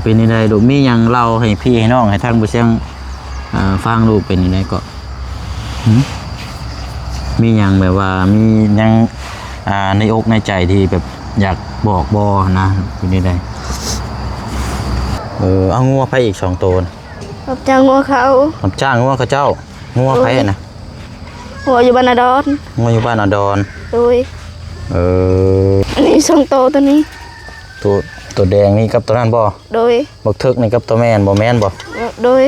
ເປັນຈັ່ງໃດລູກ? ມີຫຍັງເລົ່າໃຫ້ພີ່ໃຫ້ນ້ອງ ໃຫ້ທາງບໍ່ຊຽງ ອ່າ ຟັງລູກ? ເປັນຈັ່ງໃດເກາະ? ຫື? ມີຫຍັງແບບວ່າ ມີຫຍັງ ອ່າ ໃນອົກໃນໃຈທີ່ແບບຢາກບອກບໍ່ນະ? ເປັນຈັ່ງໃດ? ເອີ ເອົາ ງົວໃຜອີກສອງໂຕນະ? ຮັບຈ້າງງົວເຂົາ. ຮັບຈ້າງງົວເຂົາເຈົ້າ? ງົວໃຜນະ? ໂດຍ. ງົວຢູ່ບ້ານອາດອນ. ງົວຢູ່ບ້ານອາດອນ. ໂດຍ. ເອີ ອັນນີ້ສອງໂຕ ໂຕນີ້ ໂຕ ໂຕແດງນີ້ກັບໂຕນັ້ນບໍ່? ໂດຍ. ບັກເຖິກນີ້ກັບໂຕແມ່ນບໍ່? ແມ່ນບໍ່? ໂດຍ.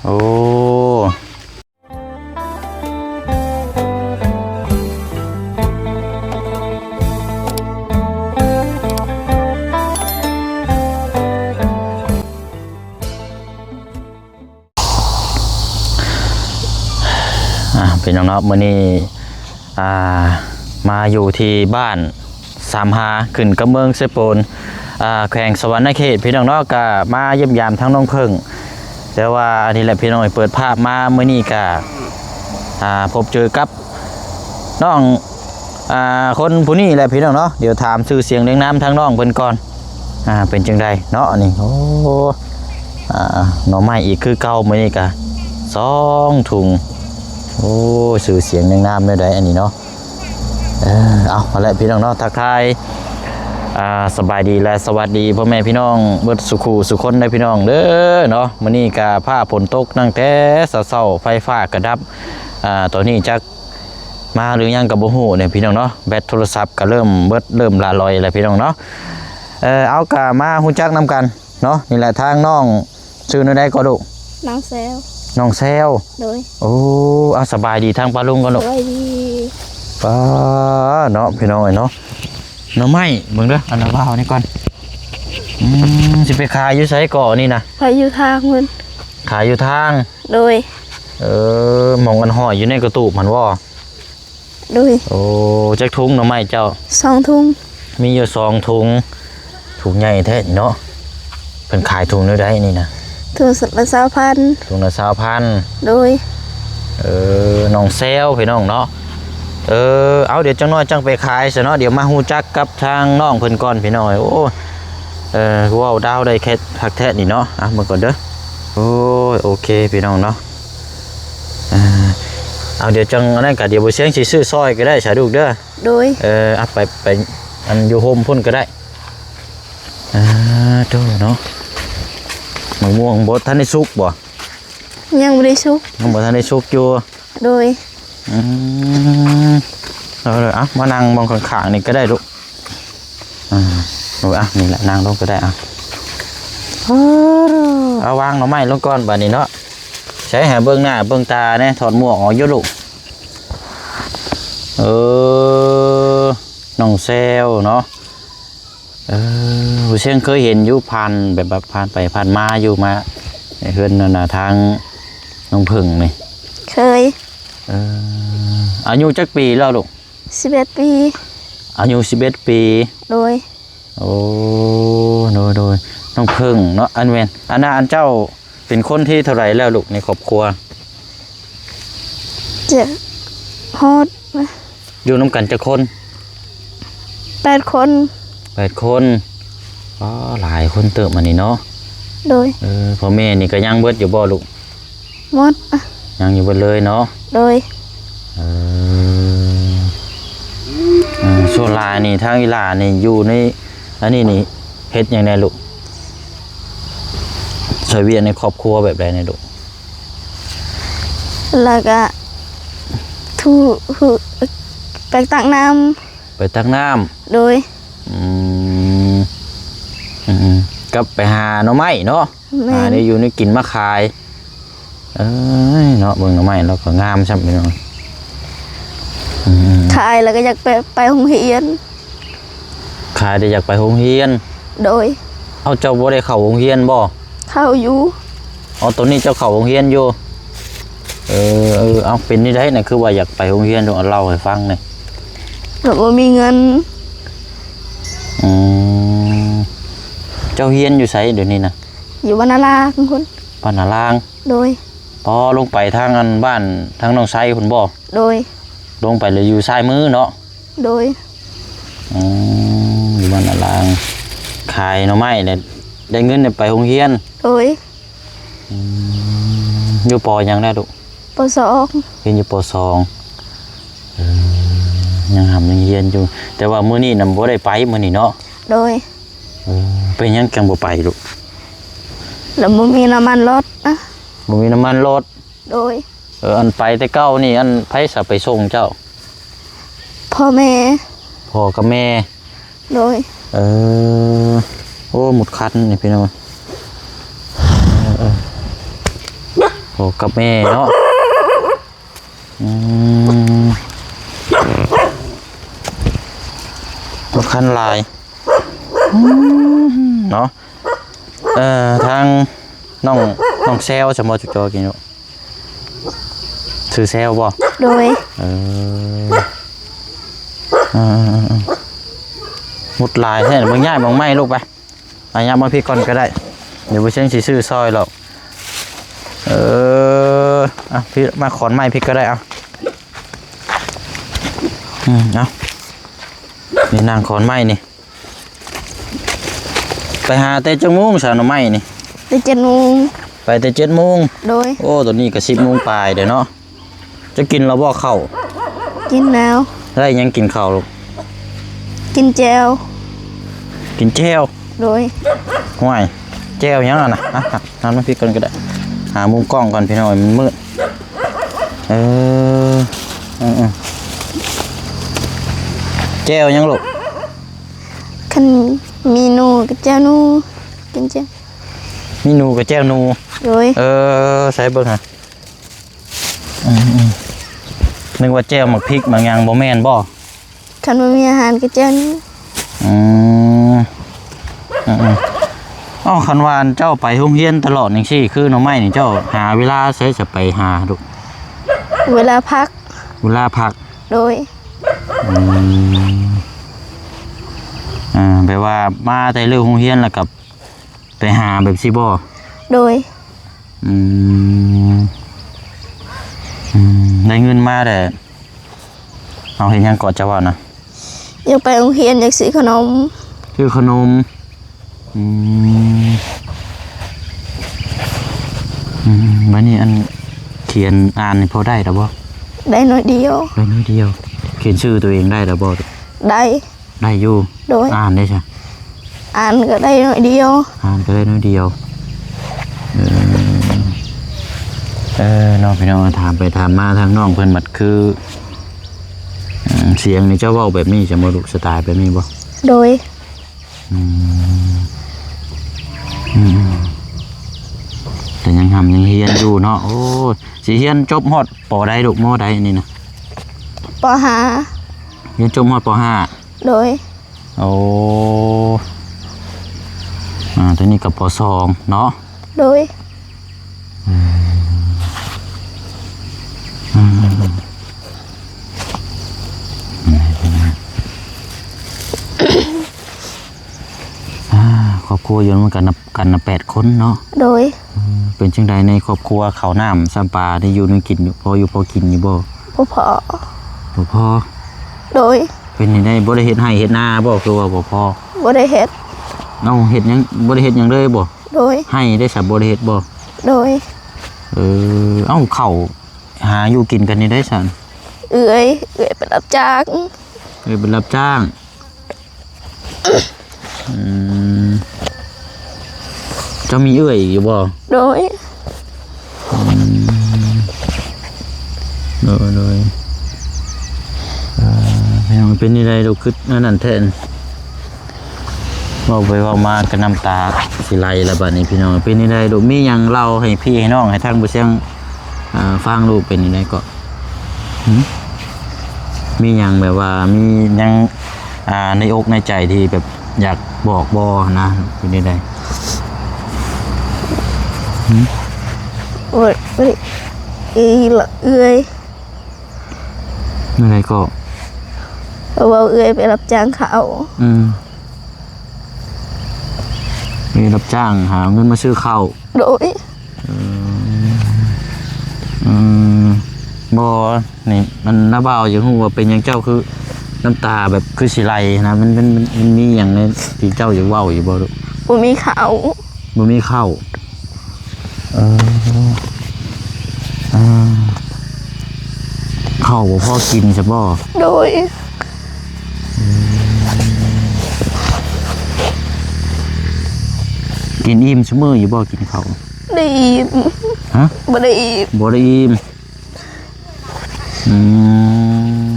ໂອ້ ອ່າ ພີ່ນ້ອງເນາະ ມື້ນີ້ ອ່າ ມາຢູ່ທີ່ບ້ານສາມຫາ ຂຶ້ນກັບເມືອງເຊໂປນ ອ່າ ແຂວງສະຫວັນນະເຂດ ພີ່ນ້ອງເນາະ. ກະມາຢ້ຽມຢາມທາງນ້ອງເຜິ້ງ ແຕ່ວ່າອັນນີ້ແຫຼະພີ່ນ້ອງ ເປີດພາບມາມື້ນີ້ກະ ອ່າ ພົບເຈີກັບນ້ອງ ອ່າ ຄົນຜູ້ນີ້ແຫຼະພີ່ນ້ອງເນາະ. ດຽວຖາມຊື່ສຽງລຽງນາມທາງນ້ອງເພິ່ນກ່ອນ ອ່າ ເປັນຈັ່ງໃດເນາະ? ອັນນີ້ ໂອ້ ອ່າ ໜໍ່ໄມ້ອີກຄືເກົ່າ ມື້ນີ້ກະສອງຖົງ. ໂອ້ ຊື່ສຽງລຽງນາມແນວໃດອັນນີ້ເນາະ? ເອີ ເອົາ ຫັ້ນແຫຼະພີ່ນ້ອງເນາະ ທັກທາຍ ອ່າ ສະບາຍດີ ແລະ ສະຫວັດດີພໍ່ແມ່ພີ່ນ້ອງເບິດສູ່ຄູ່ສູ່ຄົນເດີພີ່ນ້ອງເດີເນາະ. ມື້ນີ້ກະຟ້າຝົນຕົກຕັ້ງແຕ່ເຊົ້າໆ ໄຟຟ້າກະດັບ ອ່າ ຕອນນີ້ຈັກມາຫຼືຍັງກະບໍ່ຮູ້ເດ້ພີ່ນ້ອງເນາະ. ແບັດໂທລະສັບກະເລີ່ມເບິດ ເລີ່ມຫຼ້າຫຼອຍແລ້ວພີ່ນ້ອງເນາະ. ເອີ ເອົາ ກະມາຮູ້ຈັກນຳກັນເນາະ. ນີ້ແຫຼະທາງນ້ອງ ຊື່ແນວໃດກໍລູກ? ນ້ອງແຊວ. ນ້ອງແຊວ. ໂດຍ. ໂອ້ ອາ ສະບາຍດີທາງປ້າລຸງກ່ອນລູກ. ສະບາຍດີ. ປ້າເນາະ ພີ່ນ້ອງເອີຍເນາະ ໜໍ່ໄມ້ ເບິ່ງເດີ ອັນນະ ວ່າເອົານີ້ກ່ອນ. ອືມ ຊິໄປຂາຍຢູ່ໃສເກາະນີ້ນະ? ຂາຍຢູ່ທາງພຸ້ນ. ຂາຍຢູ່ທາງ. ໂດຍ. ເອີ ໝ່ອງອັນຫ້ອຍຢູ່ໃນກະຕູບຫັ້ນບໍ່? ໂດຍ. ໂອ້ ຈັກຖົງໜໍ່ໄມ້ເຈົ້າ? ສອງຖົງ. ມີຢູ່ສອງຖົງ. ຖົງໃຫຍ່ແທ້ເນາະ. ເພິ່ນຂາຍຖົງແນວໃດນີ້ນະ? ຖົງລະຊາວພັນ. ຖົງລະຊາວພັນ. ໂດຍ. ເອີ ນ້ອງແຊວພີ່ນ້ອງເນາະ. ເອີ ເອົາ ດຽວຈັກໜ້ອຍຈັ່ງໄປຂາຍຊະເນາະ. ດຽວມາຮູ້ຈັກກັບທາງນ້ອງເພິ່ນກ່ອນພີ່ນ້ອງ. ໂອ້ ເອີ ເວົ້າລາວໄດ້ແທ້ ຄັກແທ້ນີ້ເນາະ. ອ່ະ ເບິ່ງກ່ອນເດີ. ໂອ້ຍ ໂອເຄພີ່ນ້ອງເນາະ. ອ່າ ເອົາ ດຽວຈັ່ງອັນນັ້ນກະ ດຽວບໍ່ຊຽງຊິຊື້ຊ່ອຍກະໄດ້ສາລູກເດີ. ໂດຍ. ເອີ ເອົາໄປ ໄປ ອັນຢູ່ຮົ່ມພຸ້ນກະໄດ້. ອ່າ ໂຕເນາະ ໝາກມ່ວງບໍ່ທັນໄດ້ສຸກບໍ່? ຍັງບໍ່ໄດ້ສຸກ. ຍັງບໍ່ທັນໄດ້ສຸກຢູ່. ໂດຍ. ອືມ ເອົາ ເອົາ ມານັ່ງໝ່ອງຂ້າງໆນີ້ກະໄດ້ລູກ. ອ່າ ໂດຍ ອ່ະ ນີ້ແຫຼະ ນັ່ງລົງກະໄດ້. ອ່ະ ເອົາ ວາງໜໍ່ໄມ້ລົງກ່ອນບາດນີ້ເນາະ. ໃສ່ໃຫ້ເບິ່ງໜ້າເບິ່ງຕາແດ່ ຖອດໝວກອອກຢູ່ລູກ. ເອີ ນ້ອງແຊວເນາະ. ເອີ ຜູ້ຊຽງເຄີຍເຫັນຢູ່ ຜ່ານແບບ ແບບຜ່ານໄປຜ່ານມາຢູ່ ມາເຮືອນນັ້ນນະ ທາງນ້ອງເຜິ້ງນີ້. ເຄີຍ. ເອີ ອາຍຸຈັກປີແລ້ວລູກ? ສິບເອັດປີ. ອາຍຸສິບເອັດປີ. ໂດຍ. ໂອ້ ໂດຍ ໂດຍ ນ້ອງເຜິ້ງເນາະ. ອັນແມ່ນ ອັນນະ ອັນເຈົ້າເປັນຄົນທີເທົ່າໃດແລ້ວລູກໃນຄອບຄົວ? ເຈັດ ຮອດ ຢູ່ນຳກັນຈັກຄົນ? ແປດຄົນ. ແປດຄົນ. ອໍ ຫຼາຍຄົນເຕີບອັນນີ້ເນາະ. ໂດຍ. ເອີ ພໍ່ແມ່ນີ້ກະຍັງເບິດຢູ່ບໍ່ລູກ? ໝົດ. ຍັງຢູ່ເບິດເລີຍເນາະ. ໂດຍ. ເອີ ເອີ ສ່ວນຫຼາຍນີ້ ທາງອີ່ຫຼ້ານີ້ຢູ່ໃນອັນນີ້ນີ້ ເຮັດຫຍັງແດ່ລູກ? ຊ່ວຍວຽກໃນຄອບຄົວແບບໃດແດ່ລູກ? ແລ້ວກະ ຖູ ໄປຕັກນ້ຳ. ໄປຕັກນ້ຳ. ໂດຍ. ອືມ ອືມ ກັບໄປຫາໜໍ່ໄມ້ເນາະ. ແມ່ນ. ຫາແນວຢູ່ແນວກິນມາຂາຍ. ເອີຍເນາະ ເບິ່ງໜໍ່ໄມ້ລາວກະງາມຊ້ຳພີ່ນ້ອງ. ອືມ ຂາຍແລ້ວກະຢາກໄປ ໄປໂຮງຮຽນ. ຂາຍແລ້ວຢາກໄປໂຮງຮຽນ. ໂດຍ. ເອົາ ເຈົ້າບໍ່ໄດ້ເຂົ້າໂຮງຮຽນບໍ່? ເຂົ້າຢູ່. ອໍ ຕອນນີ້ເຈົ້າເຂົ້າໂຮງຮຽນຢູ່. ເອີ ເອີ ເອົາ ເປັນຈັ່ງໃດນະ ຄືວ່າຢາກໄປໂຮງຮຽນ ເລົ່າໃຫ້ຟັງແດ່. ກະບໍ່ມີເງິນ. ອືມ ເຈົ້າຮຽນຢູ່ໃສດຽວນີ້ນະ? ຢູ່ບ້ານນາລາງພຸ້ນ. ບ້ານນາລາງ. ໂດຍ. ອໍ ລົງໄປທາງອັນບ້ານທາງໜອງໄຊພຸ້ນບໍ່? ໂດຍ. ລົງໄປແລ້ວຢູ່ຊ້າຍມືເນາະ. ໂດຍ. ອືມ ຢູ່ບ້ານນາລາງ ຂາຍໜໍ່ໄມ້ແລ້ວ ໄດ້ເງິນໄປໂຮງຮຽນ? ໂດຍ. ອືມ ຢູ່ ປ.ຫຍັງແລ້ວລູກ? ປ.ສອງ. ຮຽນຢູ່ ປ.ສອງ. ເອີ ຍັງຮ່ຳຍັງຮຽນຢູ່ ແຕ່ວ່າມື້ນີ້ນະບໍ່ໄດ້ໄປມື້ນີ້ເນາະ? ໂດຍ. ເອີ ເປັນຫຍັງຈັ່ງບໍ່ໄປລູກ? ລະບໍ່ມີນ້ຳມັນລົດນະ. ບໍ່ມີນ້ຳມັນລົດ? ໂດຍ. ເອີ ອັນໄປແຕ່ເກົ່ານີ້ ອັນໃຜສະໄປສົ່ງເຈົ້າ? ພໍ່ແມ່. ພໍ່ກັບແມ່? ໂດຍ. ເອີ ໂອ້ ໝົດຄັນນີ້ພີ່ນ້ອງ. ເອີ ເອີ ພໍ່ກັບແມ່ເນາະ. ອືມ ລົດຄັນຫຼາຍ ອືມ ເນາະ. ເອີ ທາງນ້ອງ ນ້ອງແຊວ ສຳມະຈຸຈໍກິນຢູ່ ຊື່ແຊວບໍ່? ໂດຍ. ເອີ ເອີໆໆ ໝົດຫຼາຍແທ້ ເບິ່ງ ຍ້າຍໝ່ອງໃໝ່ລູກໄປ. ອາ ຍັບມາພີ້ກ່ອນກໍໄດ້ ດຽວບໍ່ເຊັງຊິຊື້ຊ່ອຍດອກ. ເອີ ອະ ພີ້ ມາຂອນໄມ້ພີ້ກໍໄດ້ ເອົາ. ອືມ ເອົາ ນີ້ນາງຂອນໄມ້ນີ້ ໄປຫາແຕ່ຈັກໂມງຊະໜໍ່ໄມ້ນີ້? ແຕ່ເຈັດໂມງ. ໄປແຕ່ເຈັດໂມງ? ໂດຍ. ໂອ້ ຕອນນີ້ກໍສິບໂມງປາຍແລ້ວເນາະ. ເຈົ້າກິນແລ້ວບໍ່ເຂົ້າ? ກິນແລ້ວ. ໄດ້ຫຍັງກິນເຂົ້າລູກ? ກິນແຈ່ວ. ກິນແຈ່ວ? ໂດຍ. ຫ້ວຍ ແຈ່ວຫຍັງຫັ້ນນະ? ຫັ້ນມາພີ້ກ່ອນກໍໄດ້ ຫາມຸມກ້ອງກ່ອນພີ່ນ້ອງ ມັນມືດ. ເອີ ເອີໆ ແຈ່ວຫຍັງລູກ? ຄັນມີໜູກໍແຈ່ວໜູ ກິນແຈ່ວ ມີໜູກໍແຈ່ວໜູ. ໂດຍ. ເອີ ໃສ່ເບິ່ງຫາ ອືມໆ ນຶກວ່າແຈ່ວໝາກພິກໝາກຫຍັງ ບໍ່ແມ່ນບໍ່? ຄັນບໍ່ມີອາຫານກໍແຈ່ວນີ້. ອືມ ອືມໆ ເອົ້າ ຄັນວ່າອັນເຈົ້າໄປໂຮງຮຽນຕະຫຼອດຈັ່ງຊີ້ ຄືໜໍ່ໄມ້ນີ້ ເຈົ້າຫາເວລາໃສຈະໄປຫາລູກ? ເວລາພັກ. ເວລາພັກ? ໂດຍ. ອືມ ອ່າ ແບບວ່າມາແຕ່ເລີກໂຮງຮຽນແລ້ວກໍ ໄປຫາແບບຊີ້ບໍ່? ໂດຍ. ອືມ ອືມ ໄດ້ເງິນມາແລ້ວ ເອົາເຮັດຫຍັງເກາະ ເຈົ້າວ່ານະ? ຢາກໄປໂຮງຮຽນ ຢາກຊື້ຂະໜົມ. ຊື້ຂະໜົມ. ອືມ ອືມ ບາດນີ້ອັນຂຽນອ່ານນີ້ພໍໄດ້ແລ້ວບໍ່? ໄດ້ໜ້ອຍດຽວ. ໄດ້ໜ້ອຍດຽວ. ຂຽນຊື່ຕົວເອງໄດ້ແລ້ວບໍ່? ໄດ້. ໄດ້ຢູ່. ໂດຍ. ອ່ານໄດ້ຊະ? ອ່ານກໍໄດ້ໜ້ອຍດຽວ. ອ່ານກໍໄດ້ໜ້ອຍດຽວ. ເອີ ເອີ ເນາະ ພີ່ນ້ອງ ຖາມໄປຖາມມາທາງນ້ອງເພິ່ນບັດຄື ອືມ ສຽງນີ້ເຈົ້າເວົ້າແບບນີ້ ຈະບໍ່ ລູກສະໄຕແບບນີ້ບໍ່? ໂດຍ. ອືມ ອືມ ແຕ່ຍັງຮ່ຳຍັງຮຽນຢູ່ເນາະ. ໂອ້ ຊິຮຽນຈົບຮອດ ປໍໃດລູກ? ມໍໃດນີ້ນະ? ປໍຫ້າ. ຮຽນຈົບຮອດປໍຫ້າ? ໂດຍ. ໂອ້ ອາ ຕອນນີ້ກໍປໍສອງເນາະ? ໂດຍ. ອືມ ອືມ ອາ ຄອບຄົວຢູ່ນຳກັນນະ ກັນນະແປດຄົນເນາະ? ໂດຍ. ເປັນຈັ່ງໃດໃນຄອບຄົວ ເຂົ້ານ້ຳຊຳປາໄດ້ຢູ່ນຳກິນຢູ່ ພໍຢູ່ພໍກິນຢູ່ບໍ່? ບໍ່ພໍ. ບໍ່ພໍ? ໂດຍ. ເປັນຈັ່ງໃດ ບໍ່ໄດ້ເຮັດໄຮ່ເຮັດນາບໍ່? ຄືວ່າບໍ່ພໍ? ບໍ່ໄດ້ເຮັດ. ເອົ້າ ເຮັດຫຍັງ ບໍ່ໄດ້ເຮັດຫຍັງເລີຍບໍ່? ໂດຍ. ໄຮ່ເດ້ຊະ ບໍ່ໄດ້ເຮັດບໍ່? ໂດຍ. ເອີ ເອົ້າ ເຂົ້າຫາຢູ່ກິນກັນນີ້ໄດ້ຊັ້ນ? ເອື້ອຍ ເອື້ອຍໄປຮັບຈ້າງ. ເອື້ອຍໄປຮັບຈ້າງ. ອືມ ເຈົ້າມີເອື້ອຍອີກຢູ່ບໍ່? ໂດຍ. ອືມ ໂດຍ ໂດຍ. ເອີ ພີ່ນ້ອງ ເປັນຈັ່ງໃດລູກ ຄືອັນນັ້ນແທ້? ເວົ້າໄປເວົ້າມາກໍນ້ຳຕາຊິໄຫຼແລ້ວບັດນີ້ ພີ່ນ້ອງ. ເປັນຈັ່ງໃດລູກ ມີຫຍັງເລົ່າໃຫ້ພີ່ໃຫ້ນ້ອງ ໃຫ້ທາງບໍ່ຊຽງ ອ່າ ຟັງລູກ ເປັນຈັ່ງໃດເກາະ? ຫື? ມີຫຍັງແບບວ່າ ມີຫຍັງ ອ່າ ໃນອົກໃນໃຈທີ່ແບບຢາກບອກບໍ່ຫັ້ນນະ? ເປັນຈັ່ງໃດ? ຫື? ໂອ້ຍ ເອື້ອຍ ເອື້ອຍ ແນວໃດເກາະ? ເວົ້າເອື້ອຍໄປຮັບຈ້າງເຂົ້າ. ອືມ ໄປຮັບຈ້າງຫາເງິນມາຊື້ເຂົ້າ. ໂດຍ. ເອີ ອືມ ບໍ່ ນີ້ ມັນ ນ້າບ່າວຢາກຮູ້ວ່າເປັນຫຍັງເຈົ້າຄືນ້ຳຕາແບບຄືຊິໄຫຼນະ? ມັນ ມັນ ມັນ ມັນມີຫຍັງໃນທີ່ເຈົ້າຢາກເວົ້າຢູ່ບໍ່ລູກ? ບໍ່ມີເຂົ້າ ບໍ່ມີເຂົ້າ. ເອີ ເອີ ເຂົ້າບໍ່ພໍກິນຊະບໍ່? ໂດຍ. ອືມ ກິນອີ່ມຊຸມື້ຢູ່ບໍ່? ກິນເຂົ້າ ບໍ່ໄດ້ອີ່ມ. ຮະ? ບໍ່ໄດ້ອີ່ມ ບໍ່ໄດ້ອີ່ມ. ອື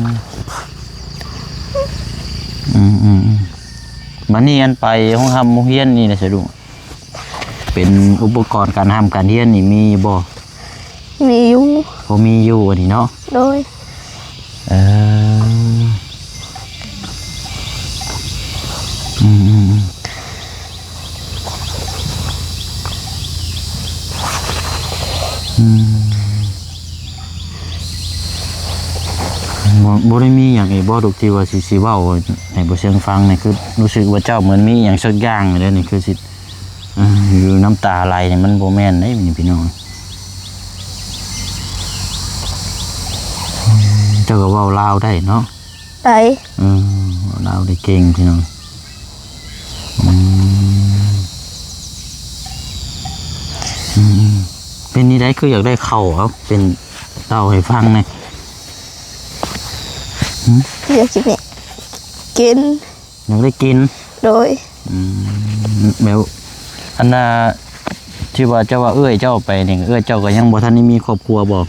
ມ ອືມໆໆ ບັດນີ້ອັນໄປໂຮງຮ່ຳໂຮງຮຽນນີ້ນະສະລຸງ ເປັນອຸປະກອນການຮ່ຳການຮຽນນີ້ມີຢູ່ບໍ່? ມີຢູ່ ພໍມີຢູ່ອັນນີ້ເນາະ. ໂດຍ. ເອີ ອືມໆໆ ອືມ ບໍ່ ບໍ່ໄດ້ມີຫຍັງອີກບໍ່ ລູກ ທີ່ວ່າຊິ ຊິເວົ້າໃຫ້ບໍ່ເຊີງຟັງນີ້? ຄືຮູ້ສຶກວ່າເຈົ້າເໝືອນມີຫຍັງສັກຢ່າງເດ້ນີ້ ຄືຊິ ເອີ ຢູ່ນ້ຳຕາໄຫຼນີ້ ມັນບໍ່ແມ່ນເດ້ນີ້ພີ່ນ້ອງ. ເຈົ້າກໍເວົ້າລາວໄດ້ເນາະ? ໄດ້. ເອີ ເວົ້າລາວໄດ້ເກັ່ງພີ່ນ້ອງ. ອືມ ອືມ ເປັນນີ້ໃດ ຄືຢາກໄດ້ເຂົ້າ? ເອົາ ເປັນ ເລົ່າໃຫ້ຟັງແດ່. ຫື? ຢາກກິນແມ່ ກິນ ຢາກໄດ້ກິນ. ໂດຍ. ອືມ ແລ້ວ ອັນນ່າ ທີ່ວ່າເຈົ້າວ່າເອື້ອຍເຈົ້າໄປນີ້ ເອື້ອຍເຈົ້າກໍຍັງບໍ່ທັນໄດ້ມີຄອບຄົວບໍ່?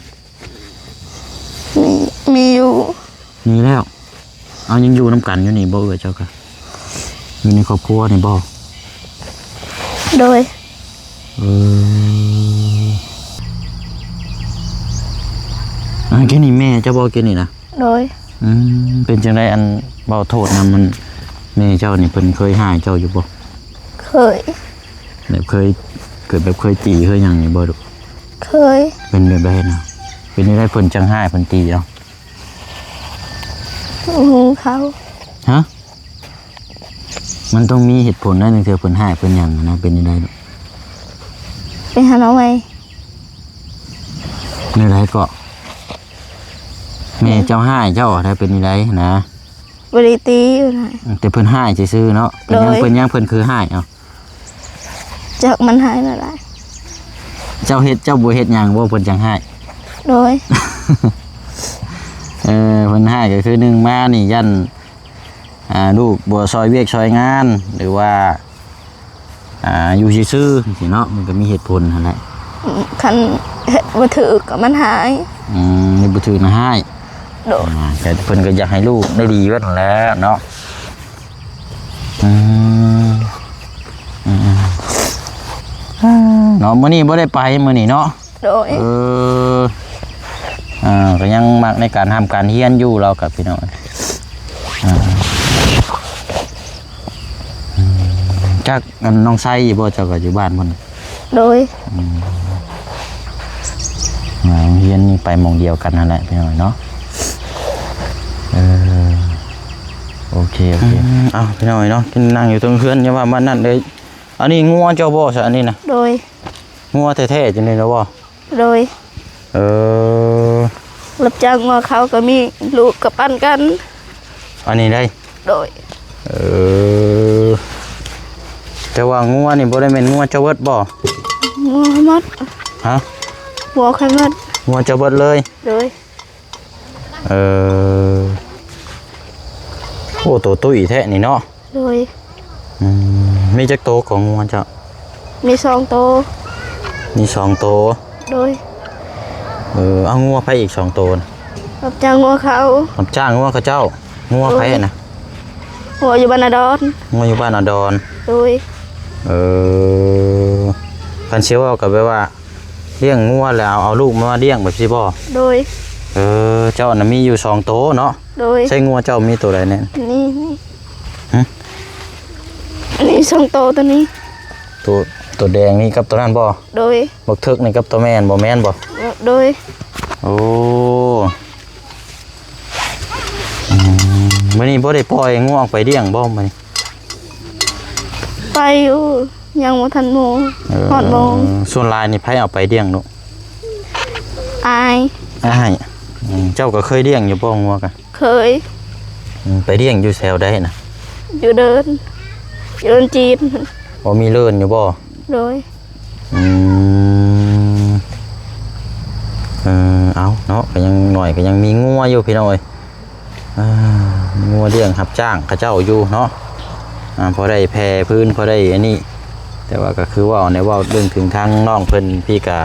ມີ ມີຢູ່. ມີແລ້ວ. ເອົາ ຍັງຢູ່ນຳກັນຢູ່ນີ້ບໍ່ ເອື້ອຍເຈົ້າກະ ຢູ່ໃນຄອບຄົວນີ້ບໍ່? ໂດຍ. ເອີ ອັນກີ້ນີ້ແມ່ເຈົ້າບໍ່ ກີ້ນີ້ນະ? ໂດຍ. ອືມ ເປັນຈັ່ງໃດ ອັນ ເວົ້າໂທດນຳ ມັນ ແມ່ເຈົ້ານີ້ເພິ່ນເຄີຍຮ້າຍເຈົ້າຢູ່ບໍ່? ເຄີຍ. ແບບເຄີຍ ເກີດແບບເຄີຍຕີເຄີຍຫຍັງຢູ່ບໍ່? ເຄີຍ. ເປັນແບບໃດນະ? ເປັນແນວໃດເພິ່ນຈັ່ງຮ້າຍເພິ່ນຕີເອົາ? ຫູເຂົາ. ຮະ? ມັນຕ້ອງມີເຫດຜົນນະ ລາງເທື່ອເພິ່ນຮ້າຍເພິ່ນຫຍັງນະ ເປັນແນວໃດ? ໄປຫາໜໍ່ໄມ້. ແນວໃດເກາະ? ແມ່ເຈົ້າຮ້າຍເຈົ້າ ຖ້າເປັນແນວໃດນະ? ບໍ່ໄດ້ຕີນະ ແຕ່ເພິ່ນຮ້າຍຊື່ໆເນາະ. ເປັນຫຍັງ ໂດຍ ເພິ່ນຫຍັງ ເພິ່ນຄືຮ້າຍ? ເອົາ ຈັກມັນຮ້າຍແນວໃດ. ເຈົ້າເຮັດ ເຈົ້າບໍ່ເຮັດຫຍັງບໍ່ ເພິ່ນຈັ່ງຮ້າຍ? ໂດຍ. ເອີ ເພິ່ນຮ້າຍກໍຄືໜຶ່ງມານີ້ ຢ້ານ ອ່າ ລູກບໍ່ຊ່ອຍວຽກຊ່ອຍງານ ຫຼືວ່າ ອ່າ ຢູ່ຊື່ໆ ຈັ່ງຊີ້ເນາະ ມັນກໍມີເຫດຜົນຫັ້ນແຫຼະ. ອືມ ຄັນເຮັດບໍ່ຖືກກໍມັນຮ້າຍ. ອືມ ເຮັດບໍ່ຖືກນະຮ້າຍ. ໂດຍ. ອ່າ ແຕ່ເພິ່ນກໍຢາກໃຫ້ລູກໄດ້ດີເບິດຫັ້ນແຫຼະເນາະ. ອືມ ອືມ ເນາະ ມື້ນີ້ບໍ່ໄດ້ໄປ ມື້ນີ້ເນາະ. ໂດຍ. ເອີ ອ່າ ກໍຍັງມັກໃນການຮ່ຳການຮຽນຢູ່ ລາວກໍ ພີ່ນ້ອງ. ອ່າ ອືມ ຈັກອັນນ້ອງໄຊຢູ່ບໍ່? ເຈົ້າກໍຢູ່ບ້ານພຸ້ນ. ໂດຍ. ອືມ ມາໂຮງຮຽນນີ້ໄປໝ່ອງດຽວກັນຫັ້ນແຫຼະ ພີ່ນ້ອງເນາະ. ເອີ ໂອເຄ ໂອເຄ. ອືມ ເອົາ ພີ່ນ້ອງເນາະ ກິນນັ່ງຢູ່ເທິງເຮືອນ ຢ່າວ່າມານັ້ນເລີຍ. ອັນນີ້ງົວເຈົ້າບໍ່ຊະ ອັນນີ້ນະ? ໂດຍ. ງົວແທ້ໆ ຈັ່ງນີ້ນະບໍ່? ໂດຍ. ເອີ ຮັບຈ້າງງົວເຂົາກໍມີ ລູກກໍປັນກັນ. ອັນນີ້ໄດ໋? ໂດຍ. ເອີ ແຕ່ວ່າງົວນີ້ບໍ່ໄດ້ແມ່ນງົວເຈົ້າເບິດບໍ່? ງົວຂ້ອຍໝົດ. ຮະ? ງົວຂ້ອຍໝົດ. ງົວເຈົ້າເບິດເລີຍ? ໂດຍ. ເອີ ໂອ້ ໂຕຕຸ້ຍແທ້ນີ້ເນາະ. ໂດຍ. ອືມ ມີຈັກໂຕຂອງງົວເຈົ້າ? ມີສອງໂຕ. ມີສອງໂຕ. ໂດຍ. ເອີ ເອົາ ງົວໃຜອີກສອງໂຕນະ? ຮັບຈ້າງງົວເຂົາ. ຮັບຈ້າງງົວເຂົາເຈົ້າ. ງົວໃຜນະ? ໂດຍ. ງົວຢູ່ບ້ານອາດອນ. ງົວຢູ່ບ້ານອາດອນ. ໂດຍ. ເອີ ຄັນຊິເວົ້າກໍແບບວ່າ ລ້ຽງງົວແລ້ວເອົາ ເອົາລູກມາລ້ຽງແບບຊີ້ບໍ່? ໂດຍ. ເອີ ເຈົ້ານະມີຢູ່ສອງໂຕເນາະ? ໂດຍ. ໃສ່ງົວເຈົ້າມີໂຕໃດແນ່? ນີ້ ນີ້. ຫຶ? ອັນນີ້ສອງໂຕ ໂຕນີ້ ໂຕ ໂຕແດງນີ້ກັບໂຕນັ້ນບໍ່? ໂດຍ. ບັກເຖິກນີ້ກັບໂຕແມ່ນບໍ່? ແມ່ນບໍ່? ໂດຍ. ໂອ້ ອືມ ມື້ນີ້ບໍ່ໄດ້ປ່ອຍງົວອອກໄປລ້ຽງບໍ່ມື້ນີ້? ໄປຢູ່ ຍັງບໍ່ທັນໂມງ. ເອີ ຮອດໂມງ. ສ່ວນຫຼາຍນີ້ໃຜເອົາໄປລ້ຽງລູກ? ອ້າຍ. ອ້າຍ. ອືມ ເຈົ້າກໍເຄີຍລ້ຽງຢູ່ບໍ່ງົວກະ? ເຄີຍ. ອືມ ໄປລ້ຽງຢູ່ແຖວໃດນະ? ຢູ່ເດີນ ຢູ່ເດີນຈີນ. ບໍ່ມີເລີນຢູ່ບໍ່? ໂດຍ. ອືມ ເອີ ເອົາເນາະ ກໍຍັງໜ້ອຍ ກໍຍັງມີງົວຢູ່ພີ່ນ້ອງເອີຍ. ອ່າ ງົວລ້ຽງຮັບຈ້າງເຂົາເຈົ້າຢູ່ເນາະ. ອ່າ ພໍໄດ້ແຜ່ພື້ນ ພໍໄດ້ອັນນີ້ ແຕ່ວ່າກໍຄືເວົ້າໃນ ເວົ້າເລື່ອງເຖິງທາງນ້ອງເພິ່ນ ພີ່ກະ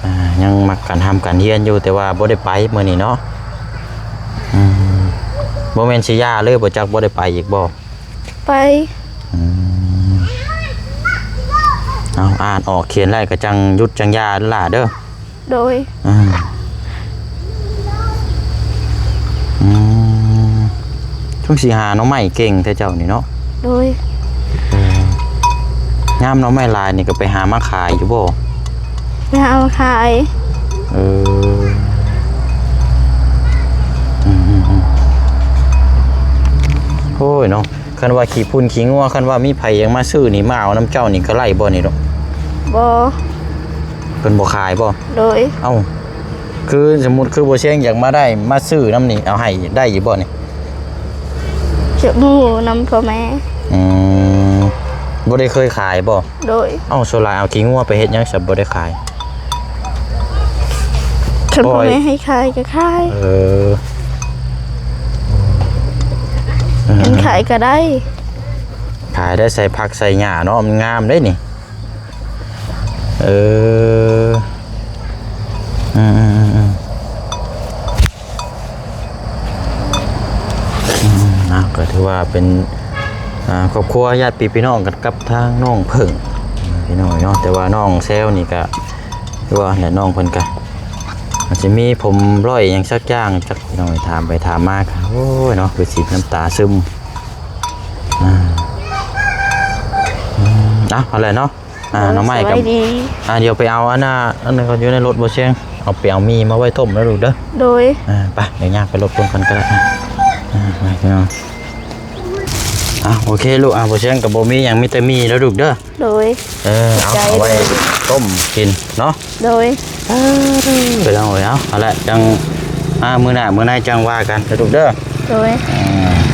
ອ່າ ຍັງມັກການຮ່ຳການຮຽນຢູ່ ແຕ່ວ່າບໍ່ໄດ້ໄປມື້ນີ້ເນາະ. ອືມ ບໍ່ແມ່ນຊິຢ່າເລີຍບໍ່? ຈັກບໍ່ໄດ້ໄປອີກບໍ່? ໄປ. ອືມ ເອົາ ອ່ານອອກຂຽນໄດ້ກໍຈັ່ງຢຸດຈັ່ງຢ່າເດີຫຼ້າເດີ. ໂດຍ. ອືມ ອືມ ຊ່ວງຊິຫາໜໍ່ໄມ້ເກັ່ງແທ້ເຈົ້ານີ້ເນາະ. ໂດຍ. ເອີ ຍາມໜໍ່ໄມ້ຫຼາຍນີ້ກໍໄປຫາມາຂາຍຢູ່ບໍ່? ໄປຫາມາຂາຍ. ເອີ ອືມໆໆ ໂອ້ຍເນາະ. ຄັນວ່າຂີ້ຝຸ່ນຂີ້ງົວ ຄັນວ່າມີໃຜຢາກມາຊື້ນີ້ ມາເອົານຳເຈົ້ານີ້ກໍໄດ້ບໍ່ນີ້ລູກ? ບໍ່. ເພິ່ນບໍ່ຂາຍບໍ່? ໂດຍ. ເອົ້າ ຄືສົມມຸດຄືບໍ່ຊຽງຢາກມາໄດ້ ມາຊື້ນຳນີ້ ເອົາໃຫ້ໄດ້ຢູ່ບໍ່ນີ້? ຈະໝູ່ນຳພໍ່ແມ່. ອືມ ບໍ່ໄດ້ເຄີຍຂາຍບໍ່? ໂດຍ. ເອົ້າ ສ່ວນຫຼາຍເອົາຂີ້ງົວໄປເຮັດຫຍັງ ສະບໍ່ໄດ້ຂາຍ? ຄັນພໍ່ແມ່ໃຫ້ຂາຍກໍຂາຍ. ເອີ ຄັນຂາຍກໍໄດ້. ຂາຍໄດ້ໃສ່ຜັກໃສ່ຫຍ້າເນາະ ມັນງາມເດ້ນີ້. ເອີ ອືມໆໆໆ ອືມ ເນາະ ກໍຖືວ່າເປັນ ອ່າ ຄອບຄົວຍາດພີ່ນ້ອງກັນກັບທາງນ້ອງເຜິ້ງພີ່ນ້ອງເນາະ. ແຕ່ວ່ານ້ອງແຊວນີ້ກໍຄືວ່າແຫຼະ ນ້ອງເພິ່ນກໍອາດຈະມີຜົມຮ້ອຍຫຍັງສັກຢ່າງຈັກ ພີ່ນ້ອງ ຖາມໄປຖາມມາກໍ ໂອ້ຍເນາະ ຄືຊິນ້ຳຕາຊຶມ. ອ່າ ອືມ ເອົາ ເອົາແຫຼະເນາະ. ອ່າ ໂດຍ ໜໍ່ໄມ້ກັບ ສະບາຍດີ. ອ່າ ດຽວໄປເອົາອັນນ່າ ອັນນັ້ນກ່ອນ ຢູ່ໃນລົດບໍ່ຊຽງ ເອົາໄປເອົາໝີ່ມາໄວ້ຕົ້ມແລ້ວລູກເດີ. ໂດຍ. ອ່າ ໄປ ດຽວຍ່າງໄປລົດກ່ອນກໍໄດ້. ອ່າ ໄປພີ່ນ້ອງ. ອ່າ ໂອເຄລູກ. ອ່າ ບໍ່ຊຽງກໍບໍ່ມີຫຍັງ ມີແຕ່ໝີ່ແລ້ວລູກເດີ. ໂດຍ. ເອີ ເອົາ ຂອບໃຈ ເອົາໄວ້ ເດີ ຕົ້ມກິນເນາະ. ໂດຍ. ເອີ ພີ່ນ້ອງເອີຍ ເອົາ ເອົາລະ ຈັ່ງ ອ່າ ມື້ໜ້າມື້ໃນຈັ່ງວ່າກັນເດີລູກເດີ. ໂດຍ.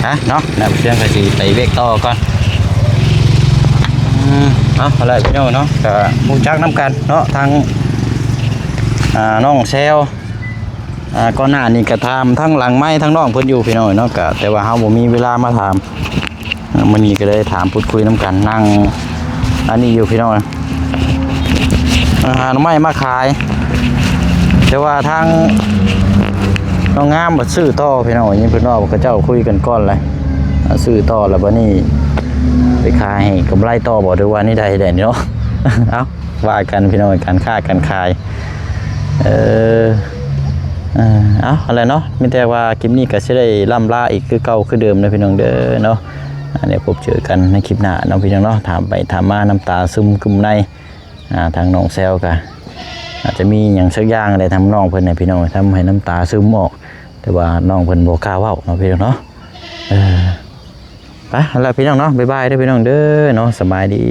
ອ່າ ໄປເນາະ ແລ້ວເພື່ອນກໍຊິໄປວຽກຕໍ່ກ່ອນ. ອືມ ເອົາ ເອົາລະ ພີ່ນ້ອງເນາະ ກໍຮູ້ຈັກນຳກັນເນາະ ທາງ ອ່າ ນ້ອງແຊວ. ອ່າ ກ່ອນໜ້ານີ້ກໍຖາມທາງຫຼັງໄມທາງນ້ອງເພິ່ນຢູ່ ພີ່ນ້ອງເນາະ ກໍ ແຕ່ວ່າເຮົາບໍ່ມີເວລາມາຖາມ. ອ່າ ມື້ນີ້ກໍໄດ້ຖາມພູດຄຸຍນຳກັນ ນັ່ງອັນນີ້ຢູ່ພີ່ນ້ອງ. ເອີ ຫາໜໍ່ໄມ້ມາຂາຍ ແຕ່ວ່າທາງນ້ອງງາມບັດຊື້ຕໍ່ພີ່ນ້ອງ. ຍິນເພິ່ນເວົ້າ ເຂົາເຈົ້າຄຸຍກັນກ່ອນແຫຼະ ອ່າ ຊື້ຕໍ່ແລ້ວບັດນີ້ໄປຂາຍໃຫ້ກຳໄລຕໍ່ບໍ່ ຫຼືວ່າແນວໃດແດ່ນີ້ເນາະ. ເອົ້າ ວ່າກັນພີ່ນ້ອງ ການຄ້າການຂາຍ. ເອີ ເອີ ເອົາ ຫັ້ນແຫຼະເນາະ ມີແຕ່ວ່າຄລິບນີ້ກໍຊິໄດ້ລ່ຳລາອີກຄືເກົ່າຄືເດີມເດີພີ່ນ້ອງເດີເນາະ. ອ່າ ດຽວພົບເຈີກັນໃນຄລິບໜ້າເນາະພີ່ນ້ອງເນາະ. ຖາມໄປຖາມມານ້ຳຕາຊຶມກຶມໃນ ອ່າ ທາງນ້ອງແຊວກໍອາດຈະມີຫຍັງສັກຢ່າງໃດທຳນອງເພິ່ນໃຫ້ພີ່ນ້ອງ ທຳໃຫ້ນ້ຳຕາຊຶມອອກ ແຕ່ວ່ານ້ອງເພິ່ນບໍ່ກ້າເວົ້າເນາະພີ່ນ້ອງເນາະ. ເອີ ໄປ ຫັ້ນລະພີ່ນ້ອງເນາະ ບາຍບາຍເດີພີ່ນ້ອງເດີເນາະ ສະບາຍດີ.